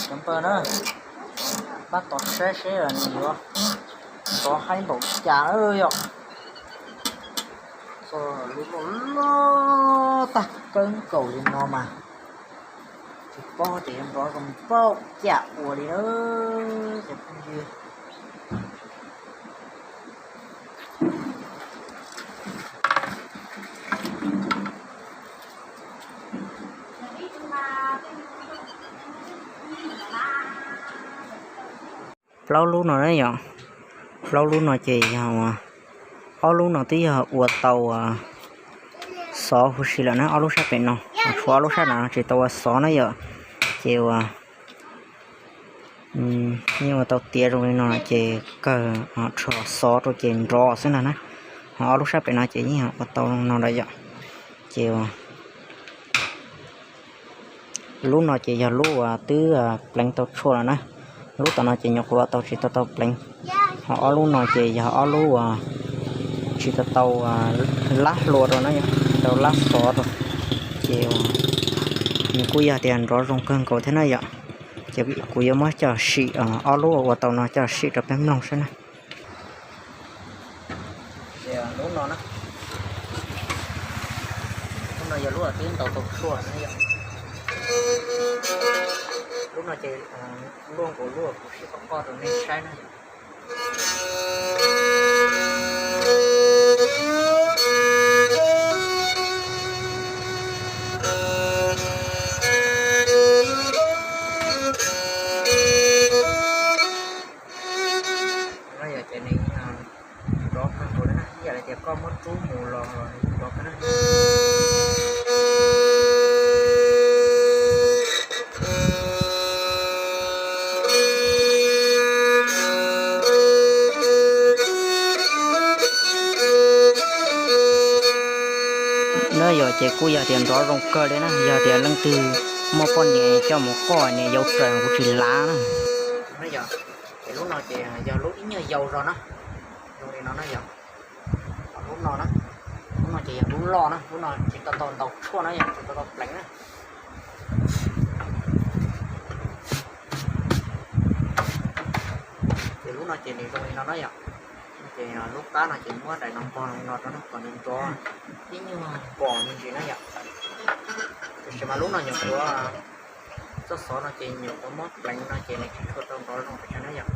Cov npawg na, pab tos saib seb nws yuav nrov haib npaum cas na yom. Lub loj loj tag kawg nkaus li no mas tsis paub tias yuav nrov zoo npaum cas ua li na cov phooj ywg. Plaub lub no na yom, plaub lub no ces yog ua, ob lub no twb yog ua tau xov huv si lawm na, ob lub sab pem no, tshuav ob lub sab no tsis tau ua xov na yom. Ces ua, yeej ua tau tiav zoo li no ces kawg tso xov rau ces nrov xwb ntag na. Ho ob lub sab pem no ces yeej ua tau no lawm yom. Ces lub no ces yog lub uas twb pleev tau tshuaj lawm na. Lub tom no ces nyuam qhuav tau tsis tau tau pleev. Ho ob lub no ces yog ob lub uas tsis tau tau lab hlua rau na, tsis tau lab xov rau. Ces nws kuj yog tias nrov zoo kawg nkaus thiab na yom. Ces kuv yuav muab coj sim ob lub ua tau no coj sim rau peb mloog saib na. Lub no na, lub no yog lub uas twb ntaus tau tshuaj na yom. Lub no ces luaj nkaus lub uas kuv sib qoj qoj rau nej saib na yom. No yog ces nws nrov kawg nkaus li na, ib yam li tias koj muab rub mus los los nws nrov kawg na. No yog ces kuj yog tias nrov zoo kawg li na, yog tias leej twg muaj poj niam coj mus qoj niam yau raws kuv tsis lav na. Ces lub no ces yog lub ib nyuag yau zog na, zoo li no na yom. Lub no na, lub no ces yog lub loj na, lub no tsis tau tau ntaus tshuaj na yom, tsis tau tau pleev na. Ces lub no ces nws zoo li no na yom. Ces lub qab no ces muab daim no npog no rau no kom nws nrov ib nyuag npos me ntsis na yom. Tiam sis mas lub no nyuam qhuav, txoj xov no ces nyuam qhuav muab pleev no ces nws tsis tshua tau nrov zoo pes tsawg na yom.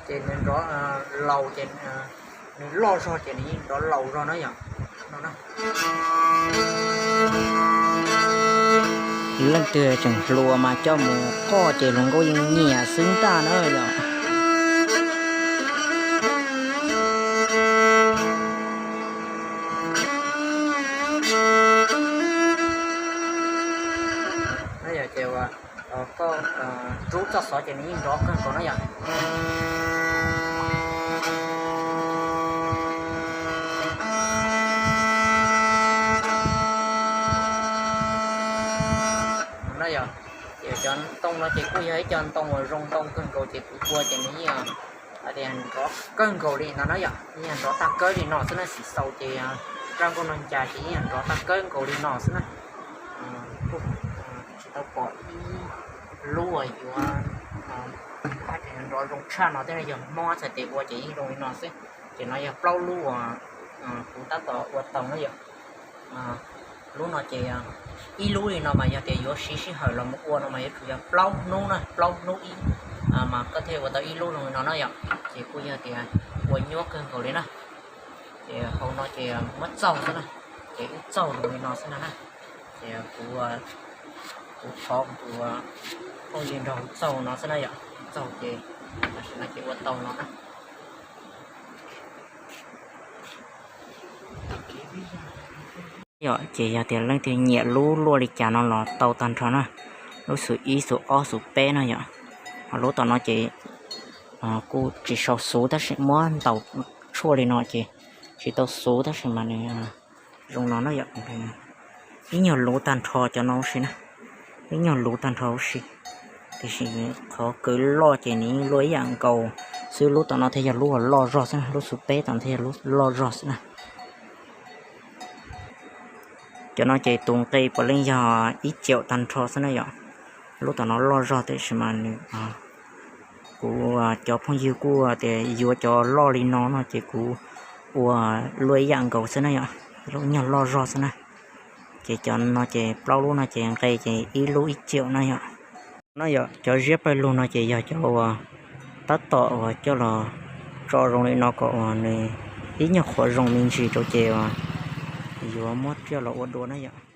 Ces nws nrov laus ces nws loj zog ces nws yeej nrov laus zog na yom. Leej twg tseem hluas mas coj mus qoj ces hluas nkauj yeej nyiam xwb ntag na yom. Ces koj rub txoj xov ces nws yeej nrov kawg nkaus na yom. Ces cov ntoo no ces kuj yog ib co ntoo uas zoo ntoo kawg nkaus ces kuv ua ces nws yeej hais tias nrov kawg nkaus li no na yom, yeej nrov tag kawg li no xwb na, xim xaus ces zaj nkauj no ncas ces yeej nrov tag kawg nkaus li no xwb na. Tsis tau pom ib lub uas yuav hais tias nrov zoo tshaj no thiab, yog Hmoob txhais tes ua ces yeej zoo li no xwb. Ces no yog plaub lub uas kuv tab tom ua tau na yom. Lub no ces ib lub li no mas yog tias yuav siv sij hawm los mus ua no mas yuav tsum yog plaub hnub na, plaub hnub ib mas koj thiaj ua tau ib lub zoo li no na yom. Ces kuj yog tias ua nyuaj kawg nkaus li na. Ces hauv no ces muab txaug xwb na, ces wb txaug zoo li no xwb na na. Ces kuv, kuv thov kuv tus phooj ywg nrog kuv txaug no xwb na yom, txaug ces tam sim no ces ua tau no na. Yom, ces yog tias leej twg nyiam lub luaj li cas no los tau tag nrho na, lub xus ib xus ob xus peb na yom. Ho lub tom no ces kuj tsis sau xuv tab sis muab ntaus tshuaj li no ces tsis tau xuv tab sis mas nws zoo no na yom. Ib nyuag luv tag nrho cov no huv si na, ib nyuag luv tag nrho huv si, tiam sis qhov kawg loj ces nws yeej luaj ib yam nkaus xwb. Lub tom no thiaj yog lub uas loj zog xwb na, lub xus peb tom no thiaj yog lub loj zog xwb na. Cov no ces tus nqe puav leej yog ib caum tag nrho xwb na yom. Lub tom no loj zog tiam sis mas nws, kuv, cov phooj ywg kuj tias yuav cov loj li no no ces kuv ua luaj ib yam nkaus xwb na yom, lub nyuag loj zog xwb na. Ces cov no ces plaub lub no ces nqe ces ib lub ib caum na yom. No yom, cov ziab pawg lug no ces yog cov uas tab tom uas coj los tso zoo li no kom uas nws ib nyuag qhuav zoo me ntsis rau ces uas yuav muab coj los ua dua na yom.